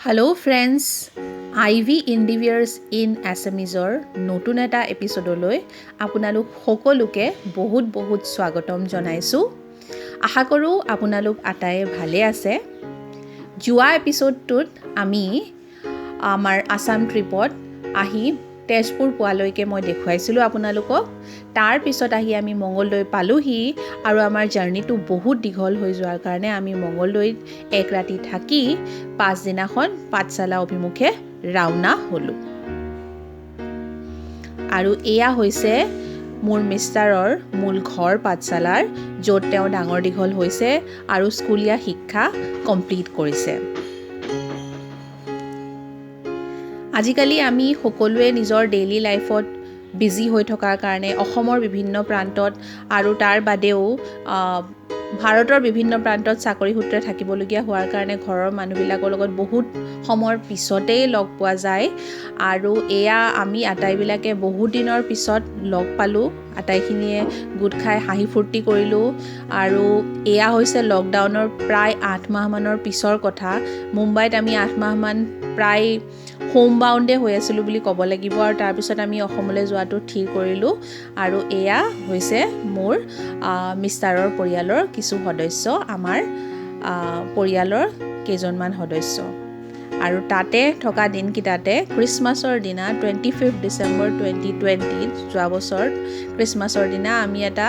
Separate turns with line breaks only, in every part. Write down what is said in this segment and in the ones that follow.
Hello friends, I V Endeavours in আছামিজৰ নতুন এটা এপিছ'ডলৈ আপোনালোক সকলোকে বহুত বহুত স্বাগতম জনাইছোঁ। আশা কৰোঁ আপোনালোক আটাইয়ে ভালে আছে। যোৱা এপিছ'ডটোত আমি আমাৰ আছাম ট্ৰিপত আহি তেজপুৰ পোৱালৈকে মই দেখুৱাইছিলোঁ আপোনালোকক। তাৰপিছত আহি আমি মঙলদৈ পালোহি আৰু আমাৰ জাৰ্ণিটো বহুত দীঘল হৈ যোৱাৰ কাৰণে আমি মঙলদৈত এক ৰাতি থাকি পাছদিনাখন পাঠশালা অভিমুখে ৰাওনা হ'লোঁ। আৰু এয়া হৈছে মোৰ মিষ্টাৰৰ মূল ঘৰ পাঠশালাৰ, য'ত তেওঁ ডাঙৰ দীঘল হৈছে আৰু স্কুলীয়া শিক্ষা কমপ্লিট কৰিছে। আজিকালি আমি সকলোৱে নিজৰ ডেইলি লাইফত বিজি হৈ থকাৰ কাৰণে অসমৰ বিভিন্ন প্ৰান্তত আৰু তাৰ বাদেও ভাৰতৰ বিভিন্ন প্ৰান্তত চাকৰি সূত্ৰে থাকিবলগীয়া হোৱাৰ কাৰণে ঘৰৰ মানুহবিলাকৰ লগত বহুত সময়ৰ পিছতেই লগ পোৱা যায়। আৰু এয়া আমি আটাইবিলাকে বহুত দিনৰ পিছত লগ পালোঁ, আটাইখিনিয়ে গোট খাই হাঁহি ফূৰ্তি কৰিলোঁ। আৰু এয়া হৈছে লকডাউনৰ প্ৰায় 8 মাহমানৰ পিছৰ কথা। মুম্বাইত আমি 8 মাহমান প্ৰায় হোম বাউণ্ডে হৈ আছিলোঁ বুলি ক'ব লাগিব। আৰু তাৰপিছত আমি অসমলৈ যোৱাটো থিৰ কৰিলোঁ। আৰু এয়া হৈছে মোৰ মিষ্টাৰৰ পৰিয়ালৰ কিছু সদস্য, আমাৰ পৰিয়ালৰ কেইজনমান সদস্য। আৰু তাতে থকা দিনকেইটাতে খ্ৰীষ্টমাছৰ দিনা 25 ডিচেম্বৰ 2020, যোৱা বছৰ খ্ৰীষ্টমাছৰ দিনা আমি এটা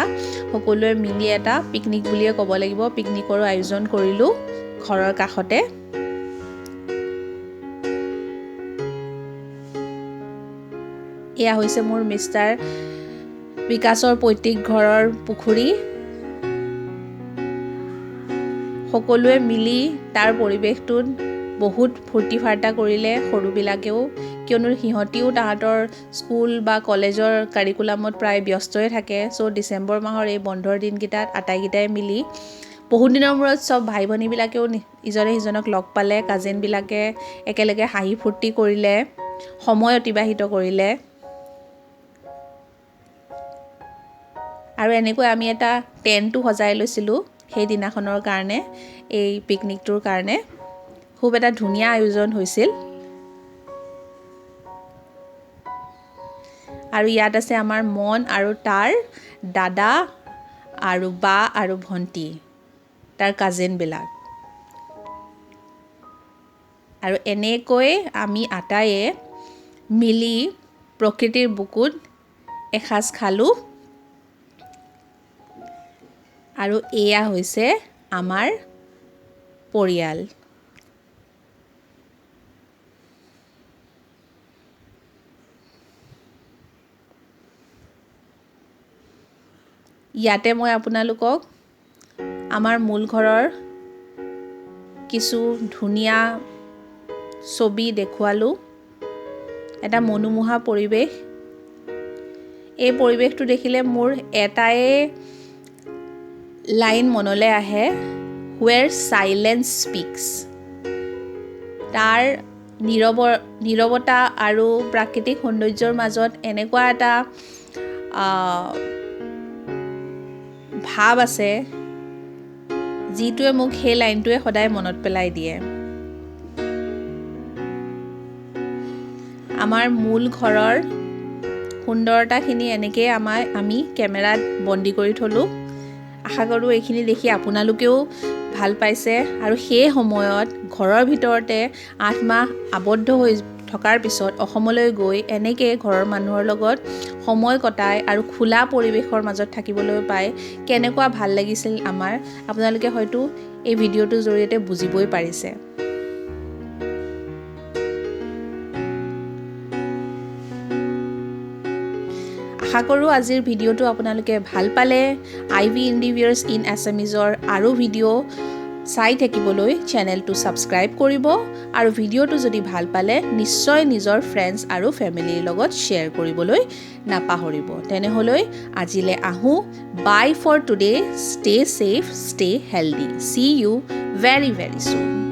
সকলোৱে মিলি এটা পিকনিক বুলিয়ে ক'ব লাগিব, পিকনিকৰো আয়োজন কৰিলোঁ ঘৰৰ কাষতে। এয়া হৈছে মোৰ মিষ্টাৰ বিকাশৰ পৈতৃক ঘৰৰ পুখুৰী। সকলোৱে মিলি তাৰ পৰিৱেশটোত বহুত ফূৰ্তি ফাৰ্তা কৰিলে, সৰুবিলাকেও, কিয়নো সিহঁতিও তাহাঁতৰ স্কুল বা কলেজৰ কাৰিকুলামত প্ৰায় ব্যস্তই থাকে। চ' ডিচেম্বৰ মাহৰ এই বন্ধৰ দিনকেইটাত আটাইকেইটাই মিলি বহুত দিনৰ মূৰত চব ভাই ভনীবিলাকেও ইজনে সিজনক লগ পালে, কাজিনবিলাকে একেলগে হাঁহি ফূৰ্তি কৰিলে, সময় অতিবাহিত কৰিলে। আৰু এনেকৈ আমি এটা টেণ্টো সজাই লৈছিলোঁ সেইদিনাখনৰ কাৰণে, এই পিকনিকটোৰ কাৰণে। খুব এটা ধুনীয়া আয়োজন হৈছিল। আৰু ইয়াত আছে আমাৰ মন আৰু তাৰ দাদা আৰু বা আৰু ভণ্টি, তাৰ কাজিনবিলাক। আৰু এনেকৈ আমি আটাইয়ে মিলি প্ৰকৃতিৰ বুকুত এসাঁজ খালোঁ। আৰু এয়া হৈছে আমাৰ পৰিয়াল। ইয়াতে মই আপোনালোকক আমাৰ মূল ঘৰৰ কিছু ধুনীয়া ছবি দেখুৱালোঁ। এটা মনোমোহা পৰিৱেশ। এই পৰিৱেশটো দেখিলে মোৰ এটাই লাইন মনলৈ আহে, হুৱেৰ চাইলেঞ্চ স্পীকছ। তাৰ নীৰৱতা আৰু প্ৰাকৃতিক সৌন্দৰ্যৰ মাজত এনেকুৱা এটা ভাৱ আছে যিটোৱে মোক সেই লাইনটোৱে সদায় মনত পেলাই দিয়ে। আমাৰ মূল ঘৰৰ সুন্দৰতাখিনি এনেকৈয়ে আমি কেমেৰাত বন্দী কৰি থ'লোঁ। আশা কৰোঁ এইখিনি দেখি আপোনালোকেও ভাল পাইছে। আৰু সেই সময়ত ঘৰৰ ভিতৰতে 8 মাহ আবদ্ধ হৈ থকাৰ পিছত অসমলৈ গৈ এনেকৈ ঘৰৰ মানুহৰ লগত সময় কটাই আৰু খোলা পৰিৱেশৰ মাজত থাকিবলৈ পাই কেনেকুৱা ভাল লাগিছিল আমাৰ, আপোনালোকে হয়তো এই ভিডিঅ'টোৰ জৰিয়তে বুজিবই পাৰিছে। আশা কৰোঁ আজিৰ ভিডিঅ'টো আপোনালোকে ভাল পালে। আই ভি ইণ্ডিভিয়াৰ্ছ ইন আছামিজৰ আৰু ভিডিঅ' চাই থাকিবলৈ চেনেলটো ছাবস্ক্ৰাইব কৰিব আৰু ভিডিঅ'টো যদি ভাল পালে নিশ্চয় নিজৰ ফ্ৰেণ্ডছ আৰু ফেমিলিৰ লগত শ্বেয়াৰ কৰিবলৈ নাপাহৰিব। তেনেহ'লে আজিলৈ আহোঁ। Bye for today. Stay safe, stay healthy. See you very very soon.